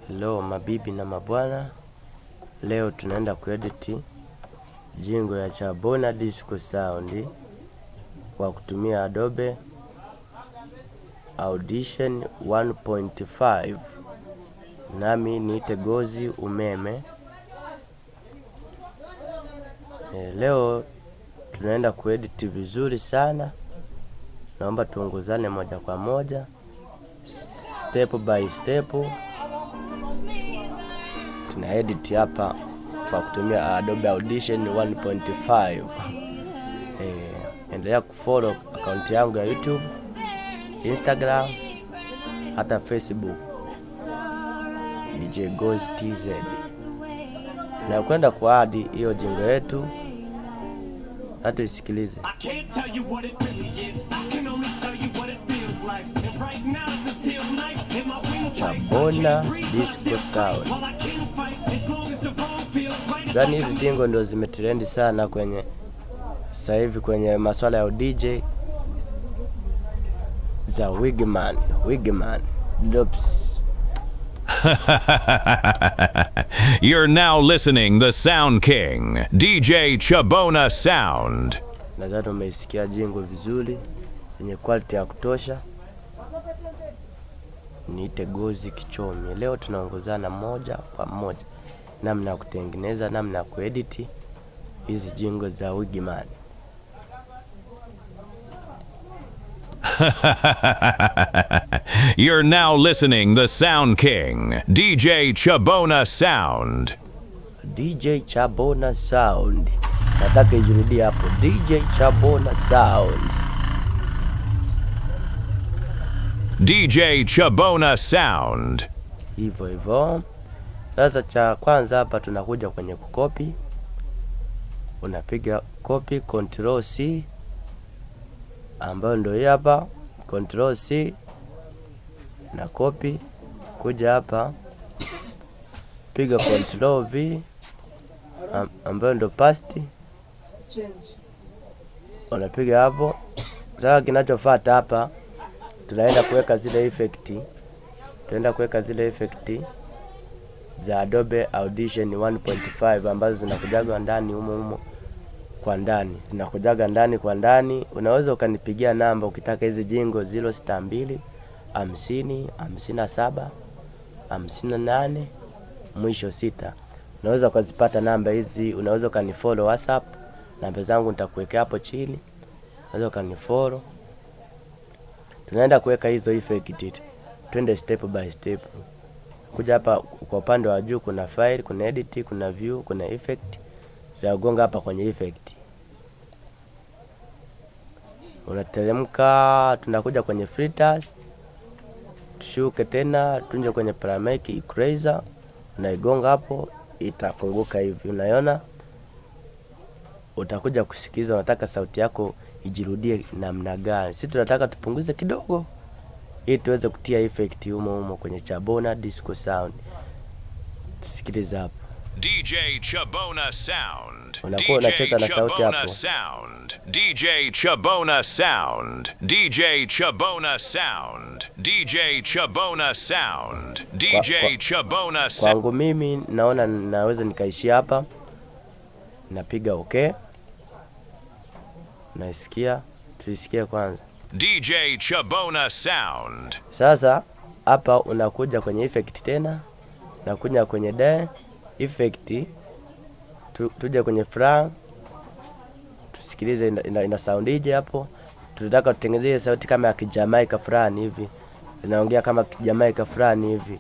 Hello mabibi na mabwana, leo tunaenda kuedit jingo ya Chabona Disco Sound kwa kutumia Adobe Audition 1.5. Nami niite Gozi Umeme. Leo tunaenda kuedit vizuri sana, naomba tuongozane moja kwa moja, step by step. Tuna edit hapa kwa kutumia Adobe Audition 1.5. Endelea kufollow akaunti yangu ya YouTube, Instagram, hata Facebook, DJ Gozi TZ. Na kwenda kuadi hiyo jingo yetu, hata isikilize. I can't tell you what it really is. I can only tell you what it feels like. And right now it's a steel knife in my windpipe. Chabona I can't breathe, but I Disco still Sound. fight. Well, I can fight as long as the wrong feels right. It's Yaani like hizi I'm jingo ndio zimetrendi sana kwenye sasa hivi kwenye masuala ya DJ za Wigman, Wigman Drops. You're now listening the Sound King, DJ Chabona Sound. Nadhani umeisikia jingo vizuri yenye quality ya kutosha. Niite Gozi Kichomi. Leo tunaongozana moja kwa moja namna ya kutengeneza, namna ya kuedit hizi jingo za Wigman. You're now listening the Sound King, DJ Chabona Sound. DJ Chabona Sound. Nataka ijirudie hapo. DJ Chabona Sound. DJ Chabona Sound. Hivyo hivyo. Sasa cha kwanza hapa tunakuja kwenye kukopi. Unapiga copy control C ambayo ndio hii hapa, control C na copy, kuja hapa piga control V ambayo ndio paste, unapiga hapo. Sasa kinachofuata hapa tunaenda kuweka zile effect, tunaenda kuweka zile effect za Adobe Audition 1.5 ambazo zinakujaga ndani humo humo kwa ndani, zinakujaga ndani kwa ndani. Unaweza ukanipigia namba ukitaka hizi jingo 062 50 57 58 mwisho 6. Unaweza ukazipata namba hizi, unaweza ukanifollow WhatsApp, namba zangu nitakuwekea hapo chini, unaweza ukanifollow. Tunaenda kuweka hizo effect, twende step by step. Kuja hapa kwa upande wa juu kuna file, kuna edit, kuna view, kuna effect. Tutagonga hapa kwenye effect, unateremka, tunakuja kwenye filters, tushuke tena tunje kwenye parametric equalizer, unaigonga hapo, itafunguka hivi, unaiona. Utakuja kusikiza, unataka sauti yako ijirudie namna gani. Sisi tunataka tupunguze kidogo ili tuweze kutia effect humo humo kwenye Chabona Disco Sound. Tusikilize hapo. DJ Chabona Sound. Unakuwa DJ unacheza na sauti Chabona hapo. Sound. DJ Chabona Sound. DJ Chabona Sound. DJ Chabona Sound. DJ Chabona Sound. Kwangu mimi naona naweza nikaishia hapa, napiga okay. Naisikia, tuisikie kwanza. DJ Chabona Sound. Sasa hapa unakuja kwenye effect tena, nakuja kwenye de effect, tuje kwenye fra, tusikilize ina sound ije hapo. Tunataka tutengeneze sauti kama ya Kijamaika fulani hivi, inaongea kama Kijamaika fulani hivi.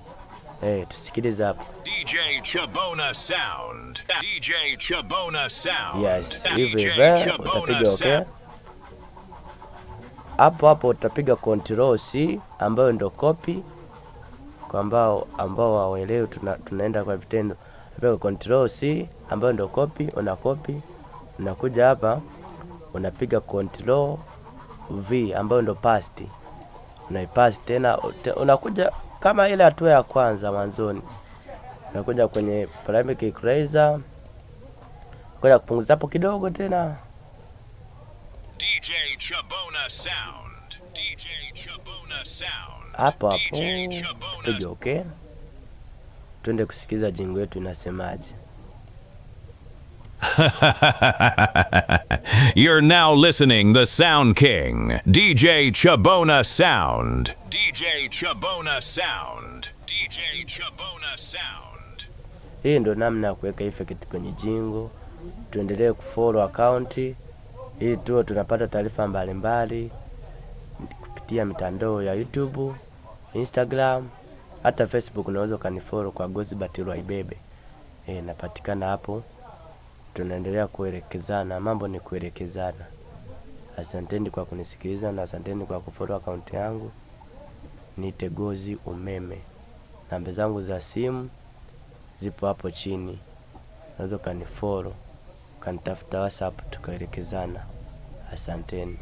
Tusikilize hapo. DJ Chabona Sound. DJ Chabona Sound. Yes, hivyo DJ hivyo Chabona utapiga okay. Sound. Hapo hapo utapiga control C ambayo ndo copy, kwa ambao hawaelewi tunaenda kwa vitendo. Utapiga control C ambayo ndo copy, una copy, unakuja hapa unapiga control V ambayo ndo paste, unaipaste tena, unakuja kama ile hatua ya kwanza mwanzoni, unakuja kwenye parametric equalizer, kuja kupunguza hapo kidogo tena. DJ Chabona Sound. DJ Chabona Sound. Hapo hapo DJ Chabona piga okay. Twende kusikiza jingo yetu inasemaje. You're now listening the Sound King, DJ Chabona Sound. DJ Chabona Sound. DJ Chabona Sound. Hii ndo namna ya kuweka effect kwenye jingo. Tuendelee kufollow account ili tuwe tunapata taarifa mbalimbali kupitia mitandao ya YouTube, Instagram, hata Facebook. Unaweza ukanifollow kwa Gozibert Rwaibebe. Napatikana hapo. Tunaendelea kuelekezana, mambo ni kuelekezana. Asanteni kwa kunisikiliza na asanteni kwa kufollow account yangu. Niite Gozi Umeme. Namba zangu za simu zipo hapo chini, unaweza ukanifollow ukanitafuta WhatsApp tukaelekezana. Asanteni.